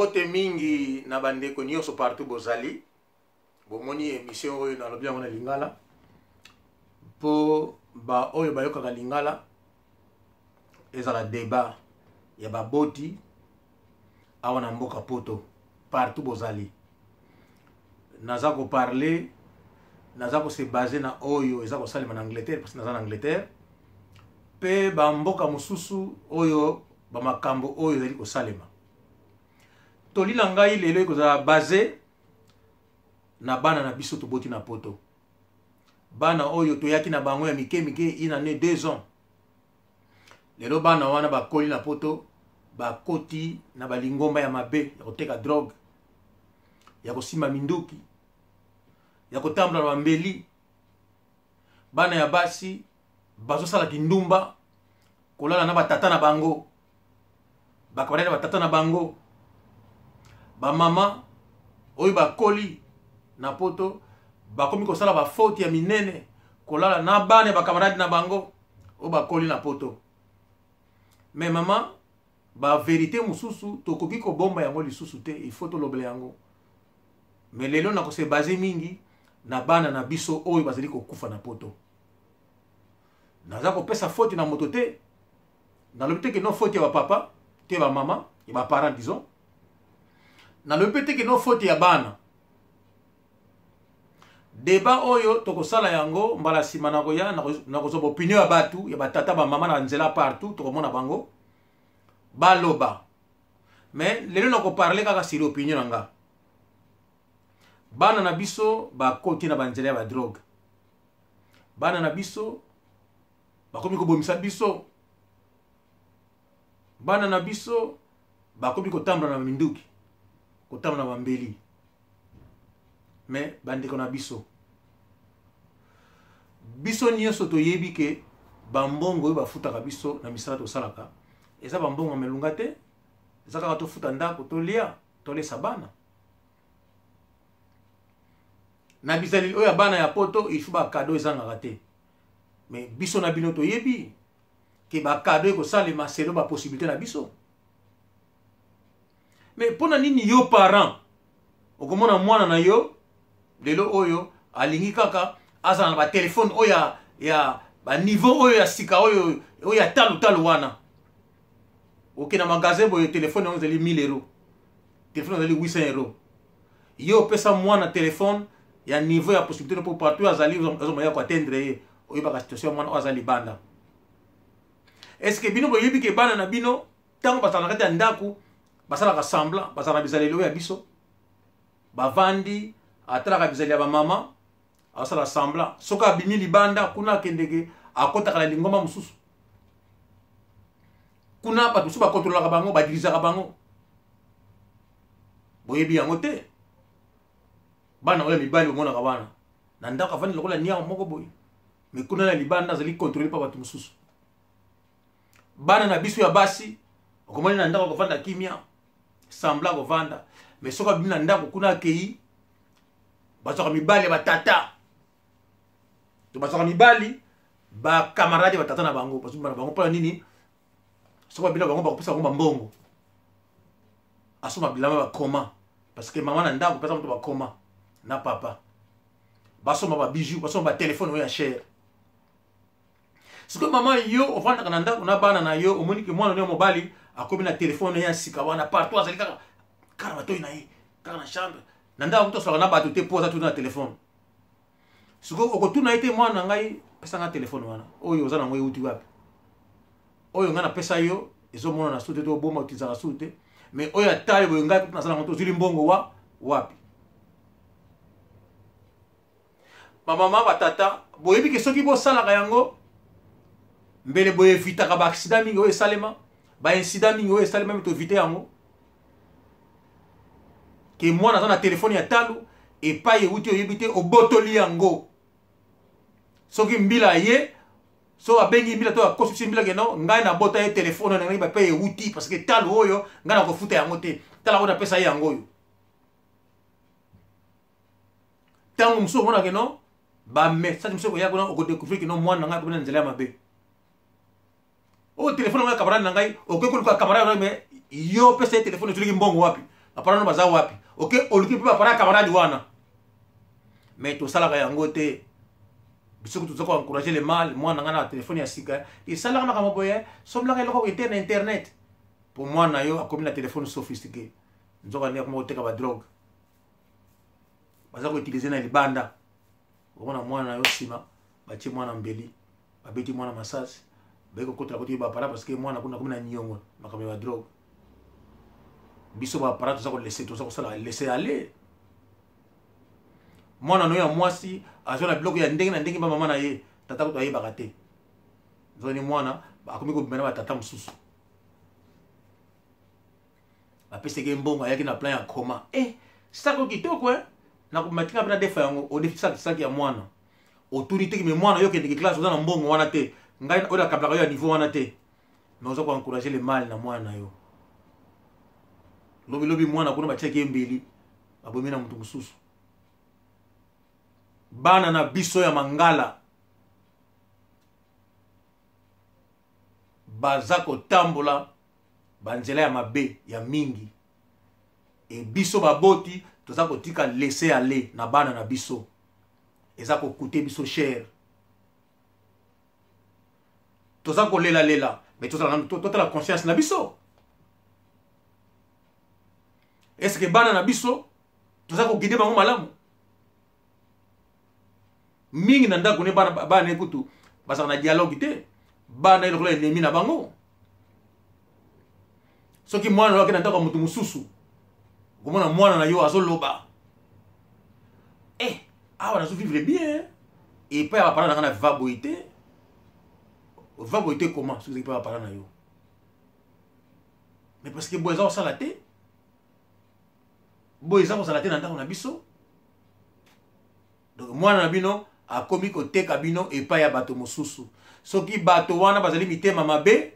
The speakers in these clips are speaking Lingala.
Mbote mingi na bandeko nyonso partout bozali. Bomoni emission oyo nalobi yango na lingala mpo ba oyo bayokaka lingala, ezala débat ya baboti awa na mboka poto partout bozali. Naza koparler, naza kose baser na oyo eza kosalema na Angleterre, parce naza na Angleterre mpe bamboka mosusu oyo bamakambo oyo ezali kosalema. Toli na ngai lelo ekozala base na bana na biso toboti na poto, bana oyo toyaki na bango ya mike mike, une année, 2 ans. Lelo bana wana bakoli na poto, bakoti na balingomba ya mabe, ya koteka drogue, ya kosimba minduki, ya kotambola na bambeli. Bana ya basi bazosala kindumba, kolala na batata na bango, bakabanani na batata na bango. Bamama oyo bakoli na poto bakomi kosala bafaute ya minene, kolala na bana ya bakamarade na bango oyo bakoli na poto. Mais mama, bavérité mosusu tokoki kobomba yango lisusu te, il faut tolobela yango. Mais lelo nakose baser mingi na bana na biso oyo bazali kokufa na poto. Naza kopesa faute na moto te. Nalobi te ke non, faute ya bapapa te, ya bamama, ya baparent disons. Nalobi mpe te ke non, faute ya bana. Débat oyo tokosala yango mbala nsima na koya nakozwa baopinion ya bato, ya batata, bamama na nzela partout, tokomona bango baloba. Mais lelo nakoparler kaka sur opinion na nga. Bana na biso bakoti na banzela ya badrogue, bana na biso bakomi kobomisa biso, bana na biso bakomi kotambola na minduki, kotambola na bambeli. Mais bandeko na biso, biso nyonso toyebi ke bambongo oyo bafutaka biso na misala tosalaka eza bambongo ya melunga te. Eza kaka tofuta ndako, tolia, tolesa bana. Na bizaleli oyo ya bana ya poto, il faut bacadeau ezangaka te. Mais biso na bino toyebi ke bacadeau ekosalema selon bapossibilité na biso. Mais mpo na nini yo parent okomona mwana na yo lelo oyo alingi kaka azala na batelefone oyo ya baniveau oyo ya sika, oyo ya talutalu wana? Oke na magasin boye, telefone yango ezali 1000 euro, telefone ezali 800 euro. Ye opesa mwana telefone ya niveau ya possibilité mpo partout azali azomaya koatteindre ye. Oyebaka situation ya mwana oyo aza libanda. Est ce que bino boyebi ke bana na bino, ntango bazala na kati ya ndako, basalaka semblant bazala na bizaleli oyo ya biso? Bavandi, atalaka bizaleli ya bamama, asala semblant. Soki abimi libanda kuna, akendeke, akɔtaka na lingomba mosusu kuna, bato mosusu bakontrolaka bango, badirizaka bango. Boyebi yango te. Bana oyo mibali omonaka wana na ndako avandi lokola niama moko boye, mais kuna na libanda azali contrôlé mpa bato mosusu. Bana na biso ya basi, okomoni na ndako akovanda kimia, semblant kovanda, mais soki abimi na ndako kuna, akei, bazwaka mibali ya batata to bazwaka mibali bakamarade ya batata na bango, bazobima na bango. Mpona nini? Soki babina bango, bakopesa bango bambongo, asomba bilamba bakoma, parce que mama na ndako pesa moto bakoma na papa, basomba babijou, basomba batelefone oyo ya cher. Sikoyo mama, yo ovandaka na ndako na bana na yo, omoni ke mwana ya mobali akomi na telefone ya sika wana, partout azali kaka kaka matoi na ye, kaka na chambre, na ndako kutu asolaka na bato te mpo aza tuna na telefone. Sikoyo okotuna ye te: "Mwana na ngai, pesanga telefone wana oyo oza nango, euti wapi? Oyo ngai napesa yo ezomonana su te, to obomba, otizaka su te, mais oyo atali boye, ngai kutu naza nango te, ozwili mbongo wa wapi?" Bamama, batata, boyebi ke soki bosalaka yango, mbele boevitaka baaccident mingi oyo esalema, baincident mingi oyo esalema. Mais toevite yango ke mwana aza na telefone ya talo, epai euti oyebi te, obotoli yango. Soki mbila ye, so abengi mbila to akosisi mbila ke non, ngai nabota ye telefone oyo, nangai bape euti, parce que talo oyo ngai nakofuta yango te, tala oyo napesa ye yango oyo. Ntango mosusu omonake non, bamessage mosusu ekoya kuna, okodécouvrir ke non, mwana na ngai akomi na nzela ya mabe. Oyo telefone yango ya camarade na ngai, okoki koluka camarade na ngai, mais yo opesa ye telefone, ozwiliki mbongo wapi? Baparent no baza wapi? Oke oluki mpe baparent ya camarade wana. Mais tosalaka yango te. Biso kutu toza koencourage le mal. Mwana ngai na telefone ya sika esalaka makambo boye, somblaka eloko ete na internet mpo mwana yo akomi na telefone sophistiqué, nzoka nde akoma koteka badrogue baza koutilize na libanda. Omona mwana na yo, nsima batie mwana mbeli, babeti mwana masasi, baye kokotela koti bapara parce que mwana kuna akomi na niongo makambo ya badrogue. Biso bapara toza kolese, toza kosala laisser aller. Mwana no ya mwasi azwa na biloko ya ndenge na ndenge, bamama na ye, tata kutu ayebaka te. Nzoni mwana akomi kobima na batata mosusu, bapesaki ye mbongo, ayaki na plan ya koma e sako kitoko e nakomatinga mpe nadefa yango. Odefi saki ya mwana, otuni te. Me mwana yo okendeke classe, oza na mbongo wana te. Ngai oyo nakablaka yo ya niveau wana te. Mais oza koencourage le mal na mwana na yo. Lobilobi mwana kuna batiaki ye mbeli, babomi na moto mosusu. Bana na biso ya mangala baza kotambola banzela ya mabe ya mingi. E biso baboti toza kotika laisser aller na bana na biso, eza kokute biso cher. Toza kolelalela, mais totala conscience na biso. Est ce que bana na biso toza koguide bango malamu? Mingi na ndako ne bana, bana kutu bazalaka na dialogue te. Bana ye lokola ennemi na bango. Soki mwana oyo ake na ndako ya moto mosusu, okomona mwana na yo azoloba: "Eh, awa nazo vivre bien, epai ya bapara na nga na viva boye te." Va boye te comment soki ezaki mpe bapara na yo? Mais parce que boye eza kosala te, boye eza kozala te na ndako na biso. Donc mwana na bino akomi koteka bino epai ya bato mosusu. Soki bato wana bazali mitema mabe,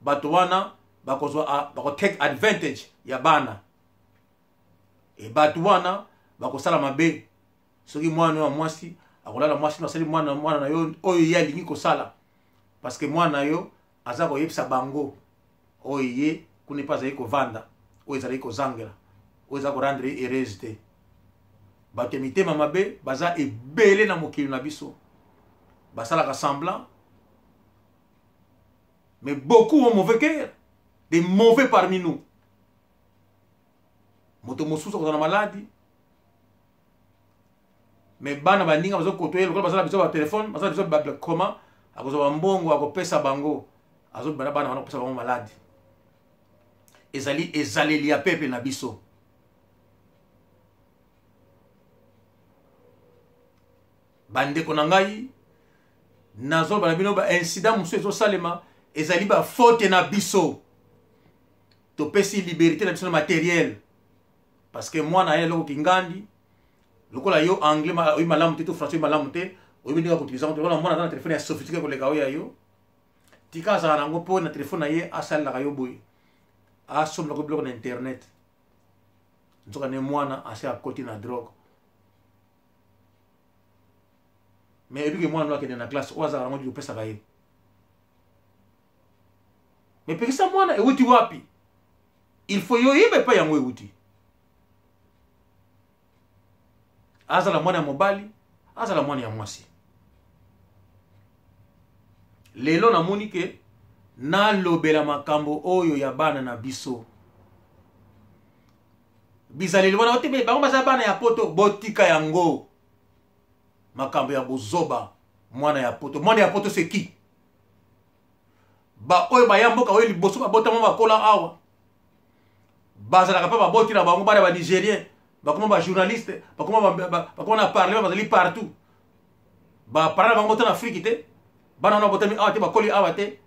bato wana bakozwa, bakotake advantage ya bana. E bato wana bakosala mabe. Soki mwana ya mwasi akolala mwasi no, asali mwana, mwana na yo oyo ye alingi kosala, parce que mwana na yo aza koyebisa bango oyo ye kuna mpe azali kovanda, oyo ezali kozangela, oyo eza korendre ye heureuse te. Bato ya mitema mabe baza ebele na mokili na biso. Basalaka semblant, mais beaucoup ont mauvais cœur, des mauvais parmi nous. Moto mosusu akozala na maladi, mais bana baninga bazokotoye lokola baza na biso batelefone, baza na biso bakoma, akozwa bambongo, akopesa bango, azobima na bana wana, kopesa bango maladi. Ezali ezaleli ya peuple na biso. Bandeko na ngai, nazoloba na bino, baincident mosusu ezosalema ezali bafaute na biso. Topesi liberté na biso na matériel, parce que mwana ye eloko kingandi lokola yo anglais oyebi malamu te to français oyebi malamu te, oyebi ndenge akoutilize yango. Lokola mwana aza na telefone ya sophistiqué koleka oyo ya yo, tika azala nango mpo na telefone na ye asalelaka yo boye, asombelaka biloko na internet. Nzoka nde mwana ase akoti na drogue. Mais ebiki mwana no akende na classe, oyo azalaka nango opesaka ye. Mais pekisa mwana, ewuti wapi? Il faut yo oyeba epai yango ewuti. Azala mwana ya mobali, azala mwana ya mwasi. Lelo namoni ke nalobela makambo oyo ya bana na biso, bizaleli wana ote bango baza bana ya poto. Botika yango, makambo ya bozoba. Mwana ya poto, mwana ya poto, c'est qui? Baoyo baya mboka oyo liboso, babotama, bakola awa, bazalaka mpe baboti na bango bana banigérien, bakoma bajournaliste, bakoma na parlement, bazali partout. Baparent na bango bota na Afrique te, bana wana babotami awa te, bakoli awa te.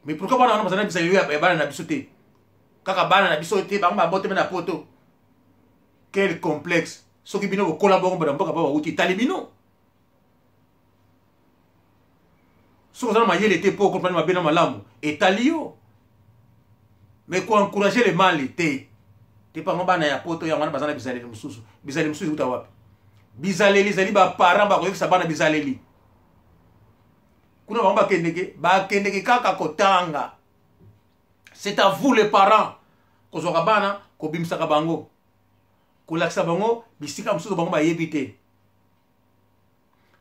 Mais pourquoi bana wana bazali na bizaleli ya bana na biso te? Kaka bana na biso te, bango babotami na poto. Quel complexe! Soki bino bokola bongo na mboka, ba bauti, etali bino. Soki oza na mayele te mpo okomprendre mabe na malamu, etali yo. Mais koencourage le mal te te. Pango bana ya poto yango wana baza na bizaleli mosusu. Bizaleli mosusu euta wapi? Bizaleli ezali baparent bakoyebisa bana bizaleli. Kuna bango bakendeke, bakendeke kaka kotanga. C'est à vous les parents. Kozwaka bana, kobimisaka bango, kolakisa bango bisika mosusu bango bayebi te.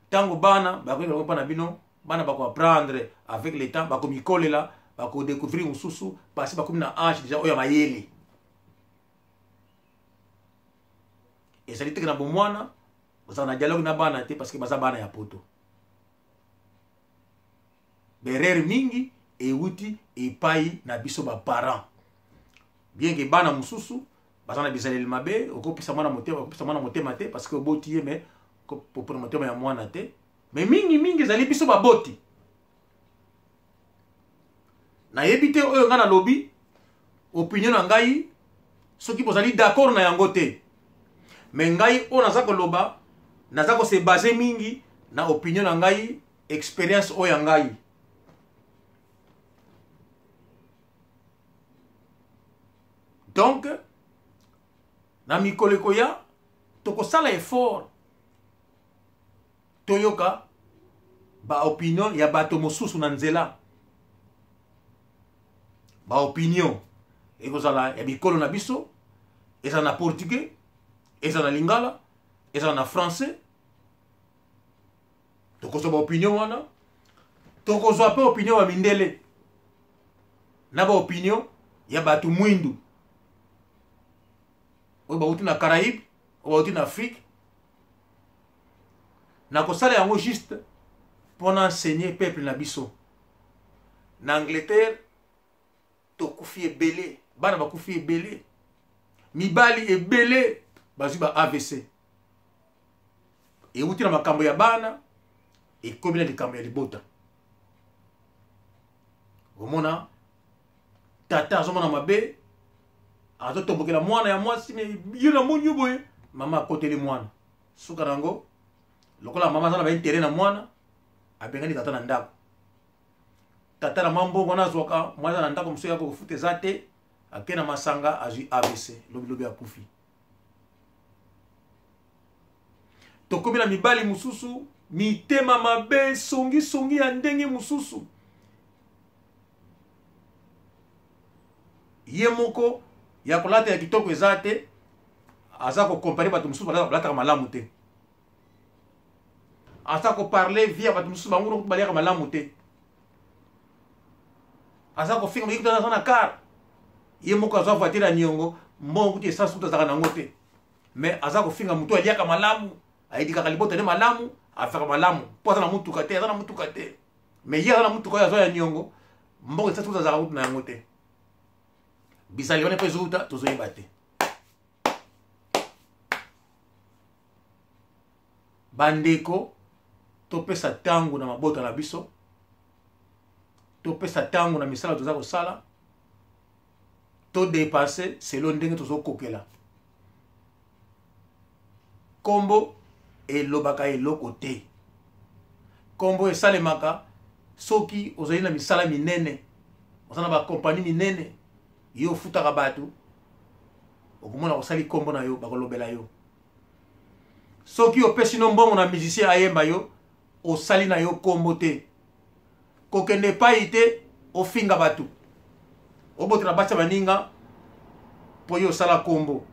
Ntango bana bakoki bango mpa na bino, bana bakoapprendre avec le temps, bakomikolela, bakodécouvrir mosusu, parce bakomi na age déjà oyo ya mayele. Ezali teke na bomwana ozala na dialogue na bana te, parce que baza bana ya poto. Berere mingi ewuti epai na biso baparent, bien ke bana mosusu baza na bizaleli mabe. Okopesa mwana motema, okopesa mwana motema te, parce que oboti ye, mais kopona motema ya mwana te. Mais mingi mingi ezali biso baboti. Nayebi te, oyo ngai nalobi opinion na ngai, soki bozali d'accord na yango te, mais ngai oyo naza koloba, naza kose baser mingi na opinion na ngai, expérience oyo ya ngai. Donc na mikolo ekoya, tokosala effort toyoka baopinion ya bato mosusu na nzela. Baopinion ekozala ya bikolo na biso, ezala na portugais, ezala na lingala, ezala na français. Tokozwa baopinion wana, tokozwa mpe opinion ya mindele na baopinion ya bato mwindu oyo bauti na Caraïbe, oyo bauti na Afrique. Nakosala yango juste mpona enseigner peuple na biso. Na Angleterre tokufi ebele, bana bakufi ebele, mibali ebele bazwi ba AVC. Euti na makambo ya bana, ekomi na likambo ya libota. Omona tata azomona mabe, azotombokela mwana ya mwasi, mais ye namoni yo boye, mama akoteli mwana. Suka na yango, lokola mama aza na baintérêt na mwana, abengani tata na ndako. Tata na mwa mbongo wana azwaka, mwana aza na ndako mosusu ya kofuta eza te, ake na masanga, azwi AVC, lobilobi akufi. Tokomi na mibali mosusu mitema mabe, songisongi ya ndenge mosusu. Ye moko ya kolata ya kitoko eza te, aza kocomparer bato mosusu balataka malamu te, aza koparler vie ya bato mosusu, bango baliaka malamu te, aza kofinga ye kutu aza na car, ye moko azwa voiture ya niongo, mbongo kutu essence kutu azalaka nango te, mais aza kofinga motu aliaka malamu, ayedikaka libota nde malamu, afaka malamu, mpo aza na mutuka te, aza na mutuka te. Mais ye aza na mutuka oyo azwa ya niongo, mbongo essence kutu azalaka kutu na yango te. Bizali wana mpe ezouta, tozoyeba te. Bandeko, topesa ntango na mabota na biso, topesa ntango na misala toza kosala, todépenser selon ndenge tozokokela. Nkombo elobaka eloko te. Nkombo esalemaka soki ozali na misala minene, oza na bakompani minene, yo ofutaka bato, okomona kosali nkombo na yo, bakolobela yo. Soki opesi no mbongo na musicien ayemba yo, osali na yo nkombo te. Kokende epai te, ofinga bato, obotela basi ya baninga mpo yo osala nkombo,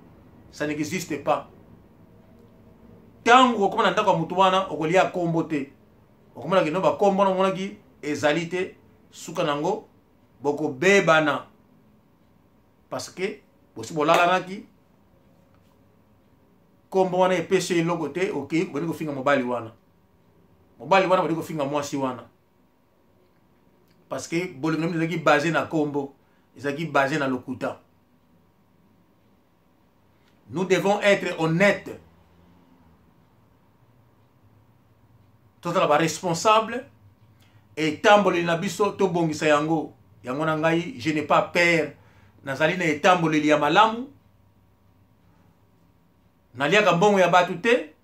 ça n'existe pas. Ntango okoma na ndako ya motu wana, okolia nkombo te, okomonaki no bakombo wana omonaki ezali te. Suka nango bokobebana, parce que bosi bolalanaki. Nkombo wana epesi yo eloko te. Okei, obandi kofinga mobali wana, mobali wana bandi kofinga mwasi wana, parce que bolingo na bino ezalaki basé na nkombo, ezalaki basé na lokuta. Nous devons être honnêtes, tozala baresponsable. Etamboleli na biso, tobongisa yango. Yango na ngai, je n'ai pas peur. Nazali na etamboleli ya malamu, naliaka mbongo ya bato te.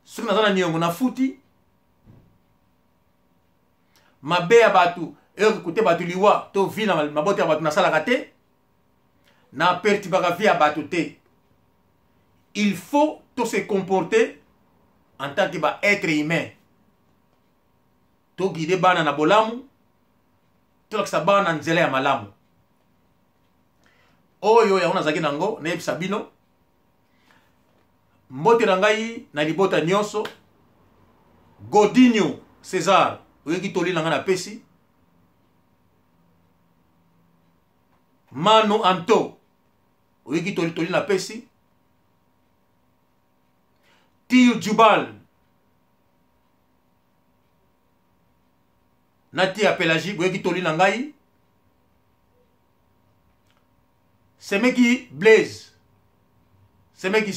Soki naza na niongo, nafuti. Mabe ya bato eyoki kote bato liwa to vie na mabota ya bato, nasalaka te, na perturbaka vie ya bato te. Il faut to se comporter en tant que ba être humain, toguider bana na bolamu, tolakisa bana na nzela ya malamu. Oyo yango nazalaki nango nayebisa bino. Mbote na ngai na libota nyonso. Godinho César, oyoki toli na ngai napesi. Manu Anto, oyoki toli toli napesi. Tiyu Jubal na Tia Pelagie, boyoki toli na ngai. Semeki Blaise, Semeki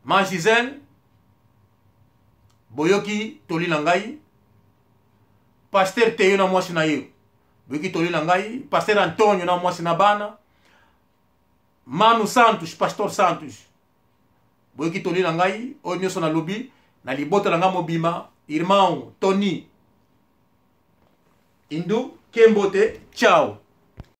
Ma Gisèle, boyoki toli na ngai. Pasteur Teyo na mwasi na ye, boyoki toli na ngai. Pasteur Antonio na mwasi na bana. Manu Santos, Pasteur Santos, boyoki toli na ngai. Oyo nyonso nalobi na libota na ngai mobima. Irmão Tony Indu, Kembote, ciao.